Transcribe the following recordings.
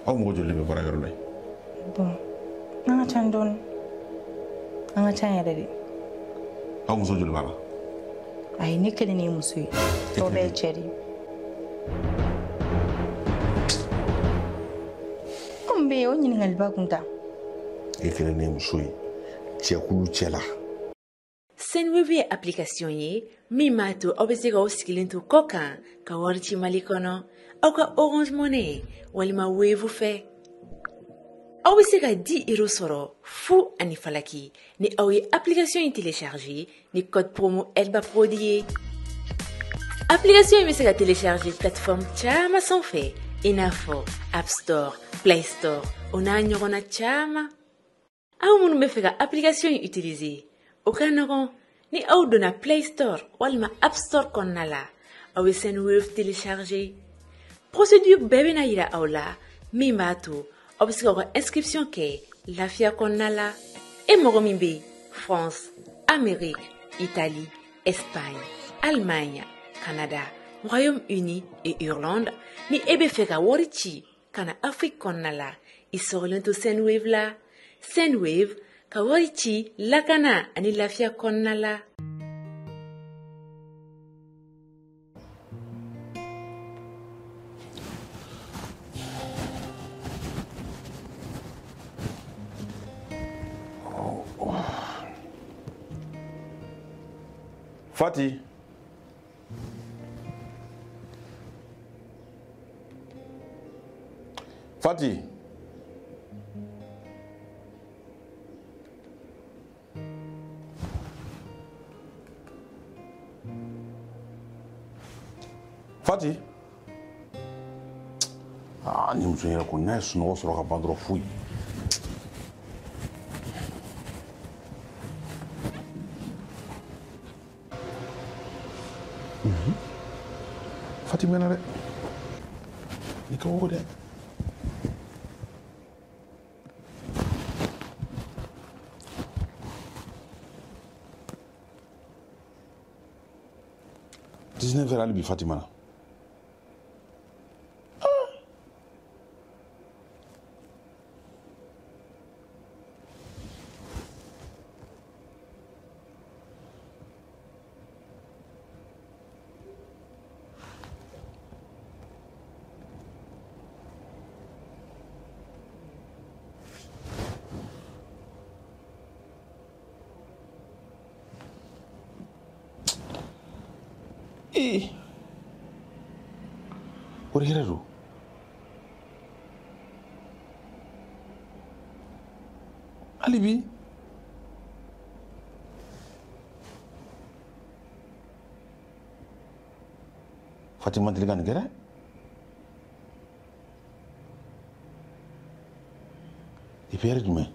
Aw mɔgɔ joli de bɛ baara yɔrɔ la yen? Bon, an ka ca dɔɔni. An ka ca yɛrɛ de. Aw muso joli b'a la? Ayi, ne kelen de ye muso ye. Tɔ bɛɛ ye cɛ de ye. Komi bɛ yen, o ɲininkaliba kun ta. E kelen de ye muso ye cɛkulu cɛ la. Sendwave ye application ye min b'a to aw bɛ se k'aw sigilen to kɔ kan ka wari ci Mali kɔnɔ aw ka Orange Money walima Wave fɛ. Aw bɛ se ka 10 euros sɔrɔ fu ani falaki ni aw ye application in télécharger ni code promo Elba Prod ye. Application in bɛ se ka télécharger plateforme caman sanfɛ i n'a fɔ App Store, Play Store o n'a ɲɔgɔnna caman. Aw minnu bɛ fɛ ka application in utiliser, o ka nɔgɔn ni aw donna Play Store walima App Store kɔnɔna la, aw bɛ Sendwave télécharger. Procédure bɛɛ bɛna yira aw la min b'a to aw bɛ se k'aw ka inscription kɛ lafiya kɔnɔna la. E mɔgɔ min bɛ France, Amérique, Italie, Espagne, Allemagne, Canada, Royaume-Uni et Irlande, ni e bɛ fɛ ka wari ci ka na Afrique kɔnɔna la, i sɔgɔlen to Sendwave la. Sendwave ka wari ci lakana ani lafiya kɔnɔna la. Fati. Fati. Fati. Ah, ni muso in yɛrɛ kɔni n'a ye sunɔgɔ sɔrɔ ka ban dɔrɔn foyi. Fati mɛnna dɛ. I kabako dɛ. 19h hali bi Fatima na. Ee, wari yɛrɛ don. Hali bi Fatima deli ka nin kɛ dɛ. Depuis heure jumɛn?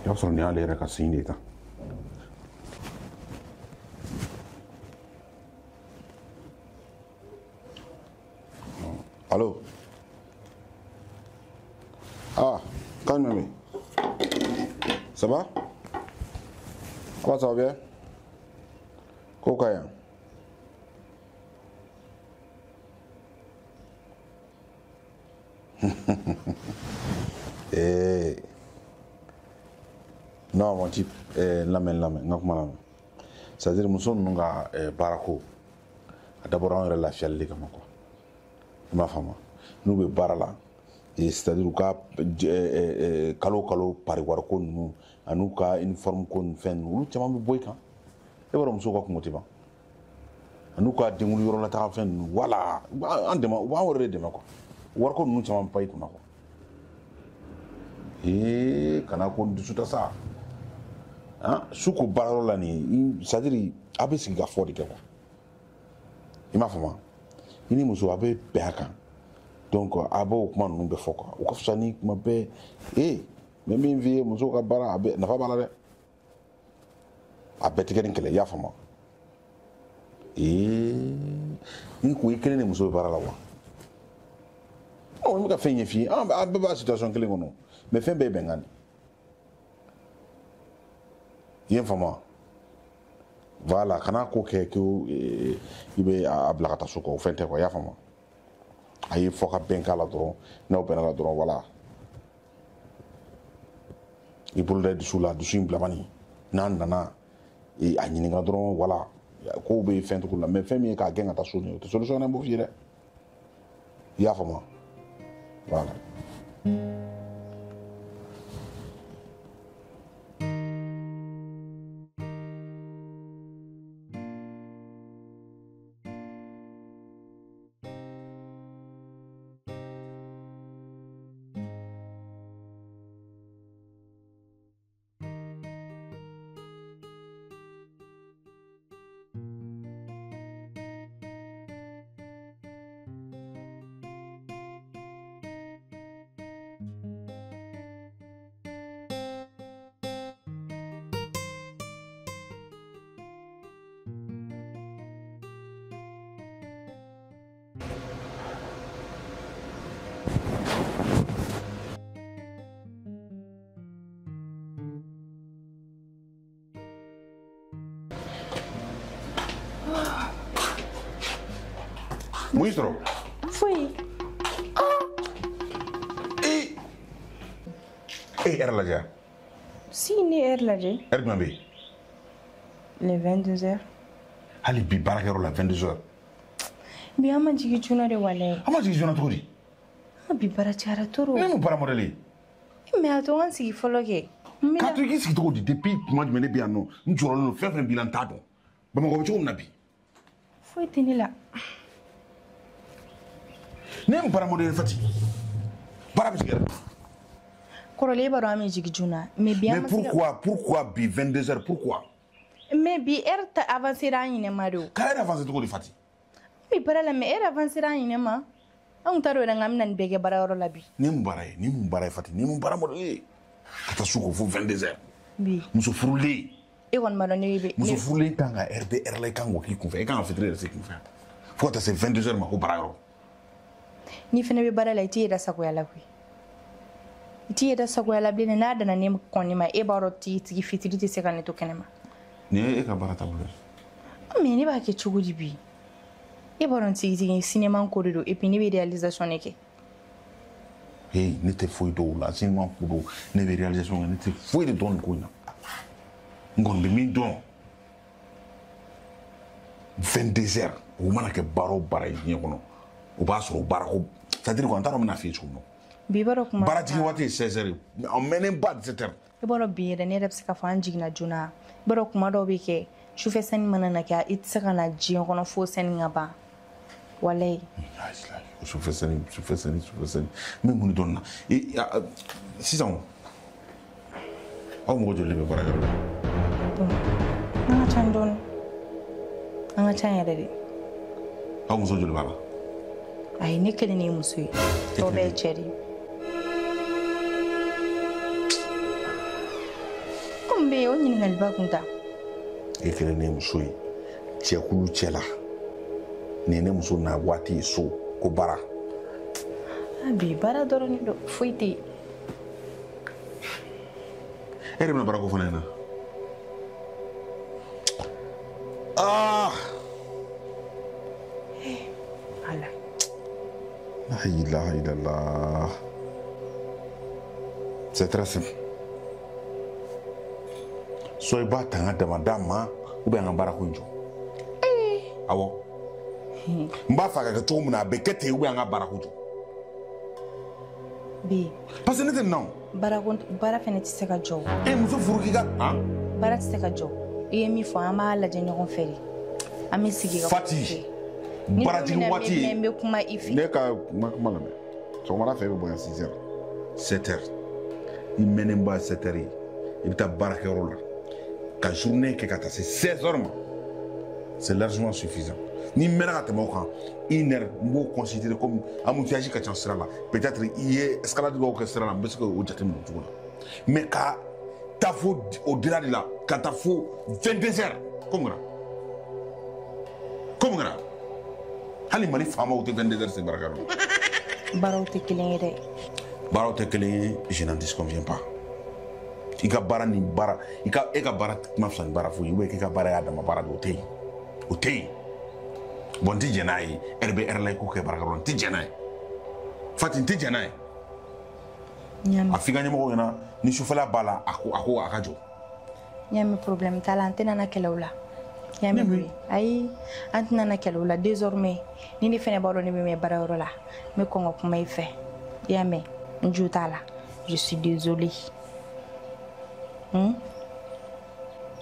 I b'a sɔrɔ nin y'ale yɛrɛ ka sin de ye tan. Allo? Ah, kan jumɛn bɛ yen? Ça va? Comment ça va bien? Ko ka yan? Eh. Non, mon type, lamɛn lamɛn, n ka kuma lamɛn. C'est-à-dire muso ninnu ka baarako a dabɔra anw yɛrɛ lafiyali de kama quoi. I m'a faamu? N'u bɛ baara la, c'est-à-dire u ka kalo kalo pari wariko ninnu an'u ka uniforme ko ni fɛn ninnu, olu caman bɛ bɔ i kan. E b'a dɔn musow ka kungo tɛ ban. An'u ka denkuli yɔrɔ la taga fɛn ninnu, voilà, u b'an dɛmɛ, u b'an yɛrɛ de dɛmɛ quoi. Wariko ninnu caman bɛ pan i kunna quoi. Ee, kana ko dusu ta sa. Hein? Su ko baarayɔrɔ la nin, c'est-à-dire a bɛ sigi ka fɔ de kɛ quoi. I m'a faamu? I ni muso a bɛ bɛn a kan. Donc a b'o kuma ninnu bɛɛ fɔ quoi. O ka fisa ni kuma bɛɛ. Ee, n bɛ min f'i ye, musow ka baara a bɛ nafa b'a la dɛ. A bɛɛ tɛ kɛ ni kɛlɛ, i y'a faamu? Ee, I ko i kelen de muso bɛ baara la wa? Ɔ n bɛ ka fɛn ɲɛf'i ye, an bɛɛ b'a situation kelen kɔnɔ, mais fɛn bɛɛ ye bɛnkan de. I ye n faamu wa? Voilà, kana ko kɛ ko i bɛ a bila ka taa so kɔ, o fɛn tɛ quoi, i y'a faamu wa? A ye fɔ ka bɛn k'a la dɔrɔn, n'aw bɛnna la dɔrɔn, voilà. I bolo da dusu la, dusu in bilamani n'a nana a ɲininka dɔrɔn, voilà, kow bɛ fɛn cogo la, mais fɛn min ye k'a gɛn ka taa so nin ye, o tɛ solution ye, n b'o f'i ye dɛ. I y'a faamu wa? Voilà. Mun y'i sɔrɔ? Foyi. E ye heure lajɛ? Si, ne ye heure lajɛ. Heure jumɛn bɛ yen? Les 22 heures. Hali bi baarakɛyɔrɔ la 22 heures. Bi an ma jigin joona de walayi. An ma jigin joona cogo di? An bi baara cayara trop. Ne mun baara modèle ye? Mais a to an sigi fɔlɔ kɛ. K'a to i k'i sigi cogo di? Depuis tuma jumɛn ne bɛ yan nɔ, n jɔrɔlen don, fɛn fɛn b'i la n t'a dɔn. Bamakɔ bɛ cogo min na bi. Foyi tɛ ne la. Ne ye baara modèle Fati. Baara bɛ jigin yɛrɛ. Kɔrɔlen e b'a dɔn an bɛ jigin joona. Mais bi an ma se ka. Mais pourquoi bi 22 heures, pourquoi? Mais bi heure ta avancé ra an ɲinɛ ma de o. Ka heure avancé cogo di Fati? An bɛ baara la mais heure avancé ra an ɲinɛ ma. An kun t'a dɔn yɛrɛ k'an bɛna nin bɛɛ kɛ baarayɔrɔ la bi. Ni mun baara ye? Ni mun baara ye Fati? Ni mun baara modèle ye? Ka taa su ko fo 22 heures. Bi. Muso furulen. E kɔni b'a dɔn ne bɛ. Muso furulen kan ka heure bɛ heure la, i kan k'o k'i kunfɛ, i kan ka fitiri yɛrɛ se kunfɛ. Fo ka taa se 22 heures ma ko baarayɔrɔ. N'i fana bɛ baara la, i t'i yɛrɛ sagoya la koyi. I t'i yɛrɛ sagoya la bilen, n'a danna ne kɔni ma, e b'a dɔn tigitigi fitiri tɛ se ka ne to kɛnɛma. Nin ye e ka baara taabolo ye. Mais ne b'a kɛ cogo di bi? E b'a dɔn tigitigi cinéma ko de don, et puis ne bɛ réalisation de kɛ. Hey, ne tɛ foyi dɔn o la, cinéma ko don, ne bɛ réalisation kɛ, ne tɛ foyi de dɔn nin ko in na. N kɔni bɛ min dɔn, 22 heures, o mana kɛ baara o baara ye diɲɛ kɔnɔ, o b'a sɔrɔ o baara ko, c'est-à-dire quoi, n t'a dɔn n bɛna f'i ye cogo min na. Bi b'a dɔn kuma. Baara jigin waati ye 16 heures ye, en mɛnnen ba 17 heures. I b'a dɔn bi yɛrɛ ne yɛrɛ bɛ se k'a fɔ an jiginna joona. I b'a dɔn kuma dɔw bɛ kɛ sufɛ sanni mana na kɛ, i tɛ se ka na diɲɛ kɔnɔ fo sanni ka ban. Walayi. Sufɛ sanni, sufɛ sanni, sufɛ sanni. N bɛ mun de dɔn nin na? Sisan aw mɔgɔ joli de bɛ baarakɛyɔrɔ la? An ka ca dɔɔni. An ka ca yɛrɛ de. Aw muso joli b'a la? Ayi, ne kelen de ye muso ye. Tɔ bɛɛ ye cɛ de ye. Komi bɛ yen, o ɲininkaliba kun ta. E kelen de ye muso ye cɛkulu cɛ la. Nin ye ne muso na waati ye so ko baara. Bi baara dɔrɔn de don, foyi tɛ yen. E yɛrɛ bɛna baara ko fana ɲɛna. Ah! Ala. La ilaha illallah. C'est très simple. Soit i b'a ta n ka dama d'a ma, ou bien an ka baara ko in jɔ. Awɔ. N b'a fɛ a ka kɛ cogo min na, a bɛ kɛ ten, ou bien an ka baara ko jɔ. Bi. Parce que ne tɛ nin na o. Baara fɛnɛ tɛ se ka jɔ. E muso furu k'i ka. Han? Baara tɛ se ka jɔ. I ye min fɔ, an b'a lajɛ ɲɔgɔn fɛ de. An bɛ sigi ka. Fati. Baara jigin waati ye. N bɛ kuma i fɛ. Ne ka kuma lamɛn. Sɔgɔmada fɛ e bɛ bɔ yan 6 heures 7 heures. I mɛnnen ba 7 heures ye. I bɛ taa baarakɛyɔrɔ la. Ka journée kɛ ka taa se 16 heures ma. C'est largement suffisant. Ni mɛnna ka tɛmɛ o kan, une heure, n b'o considérer comme embouteillage ka ca sira la. Peut-être i ye escalade dɔw kɛ sira la, n bɛ se k'o jateminɛ o cogo la. Mais ka taa fo au-delà de la, ka taa fo 22 heures, ko mun kɛra? Ko mun kɛra? Hali Mali faamaw tɛ 22 heures se baarakɛyɔrɔ la. Baaraw tɛ kelen ye dɛ. Baaraw tɛ kelen ye, je n'en disconviens pas. I ka baara ni baara, i ka e ka baara kuma fisa ni baara foyi ye, ou bien k'i ka baara y'a dama baara de, o tɛ yen. O tɛ yen. Bon, n tɛ jɛn n'a ye, heure bɛ heure la i k'o kɛ baarakɛyɔrɔ la, n tɛ jɛn n'a ye. Fati, n tɛ jɛn n'a ye. A f'i ka ɲɛmɔgɔw ɲɛna ni sufɛla b'a la, a ko a ka jɔ. N y'a mɛn, problème t'a la, an tɛna na kɛlɛ o la. N y'a mɛn, ayi, an tɛna na kɛlɛ o la désormais. Ni ne fɛnɛ b'a dɔn ne bɛ mɛn baarayɔrɔ la, n bɛ kɔn ka kuma i fɛ. I y'a mɛn, n jo t'a la. Je suis désolée.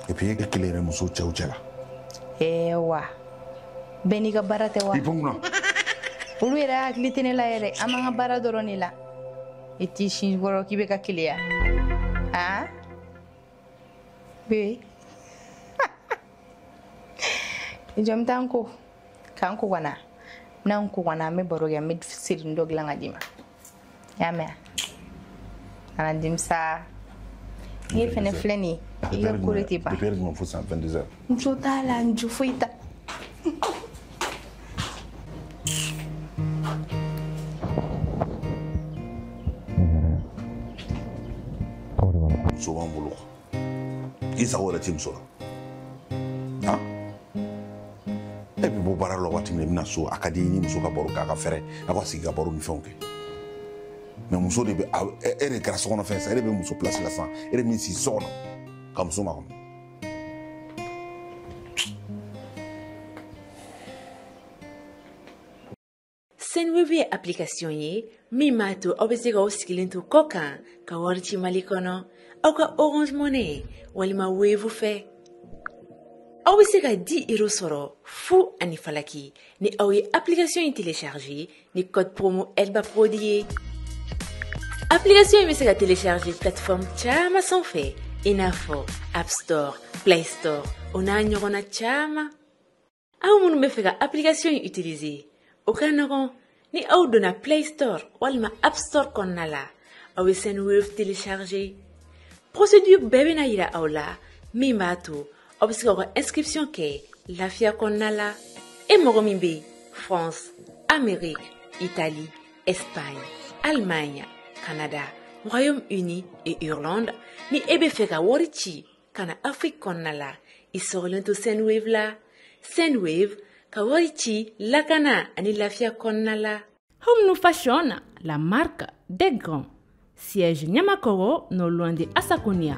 Et puis e kelen yɛrɛ muso cɛw cɛ la. Ɛɛ wa, bɛɛ n'i ka baara tɛ wa? I bɔ n kunna. Olu yɛrɛ hakili tɛ ne la yɛrɛ, an b'an ka baara dɔrɔn de la. I t'i sin kɔrɔ k'i bɛ ka keleya. Ah? Bébé. I jɔ n bɛ taa n ko. K'an ko ka na. N'an ko ka na, an bɛ baro kɛ, an bɛ sirinin dɔ dilan ka d'i ma. I y'a mɛn wa? Kana dimi sa. N'i fɛnɛ filɛ nin ye, i ka ko de tɛ ban. Depuis heure jumɛn fo sisan 22 heures? N jo t'a la, n jo foyi t'a. Muso b'an bolo, i sago yɛrɛ tɛ muso la. Han, e bɛ bɔ baara la waati min na, i bɛna so, a ka di i ni muso ka baro kɛ, a ka fɛrɛ, a ka sigi ka baro ni fɛnw kɛ. Mais muso de bɛ, e de kɛra sokɔnɔ fɛn sisan, e de bɛ muso place la sisan, e de bɛ sigi so kɔnɔ ka muso makɔnɔ. Sendwave ye application ye min b'a to aw bɛ se k'aw sigilen to kɔ kan ka wari ci Mali kɔnɔ, aw ka Orange Money walima Wave fɛ. Aw bɛ se ka 10 euros sɔrɔ fu ani falaki ni aw ye application in télécharger ni code promo Elba Prod ye. Application in bɛ se ka télécharger plateforme caman sanfɛ, i n'a fɔ App Store, Play Store, o n'a ɲɔgɔnna caman. Aw minnu bɛ fɛ ka application in utiliser, o ka nɔgɔn. Ni aw donna Play Store walima App Store kɔnɔna la, aw bɛ Sendwave télécharger. Procédure bɛɛ bɛna yira aw la min b'a to aw bɛ se k'aw ka inscription kɛ lafiya kɔnɔna la. E mɔgɔ min bɛ France, Amérique, Italie, Espagne, Allemagne, Canada, Royaume-Uni et Irlande, ni e bɛ fɛ ka wari ci ka na Afrique kɔnɔna la, i sɔgɔlen to Sendwave la. Sendwave, ka wari ci lakana ani lafiya kɔnɔna la. Home New Fashion, la marque des grands. Siège Niamakoro, non loin de Assakonia.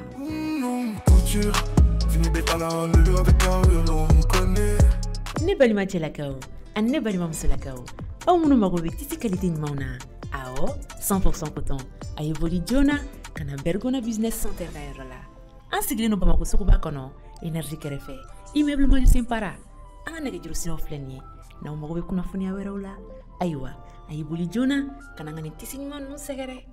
Ne balima cɛlakaw ani ne balima musolakaw, aw minnu mago bɛ tisi qualité ɲumanw na, awɔ, 100% coton, a ye boli joona ka na Bergona Business Center ka yɔrɔ la. An sigilen don Bamakɔ suguba kɔnɔ, énergie kɛrɛfɛ, immeuble Majusen Para. An ka nɛgɛjuru siraw filɛ nin ye, n'aw mago bɛ kunnafoniya wɛrɛw la, ayiwa, a ye boli joona ka na n ka nin tisi ɲuman ninnu sɛgɛrɛ.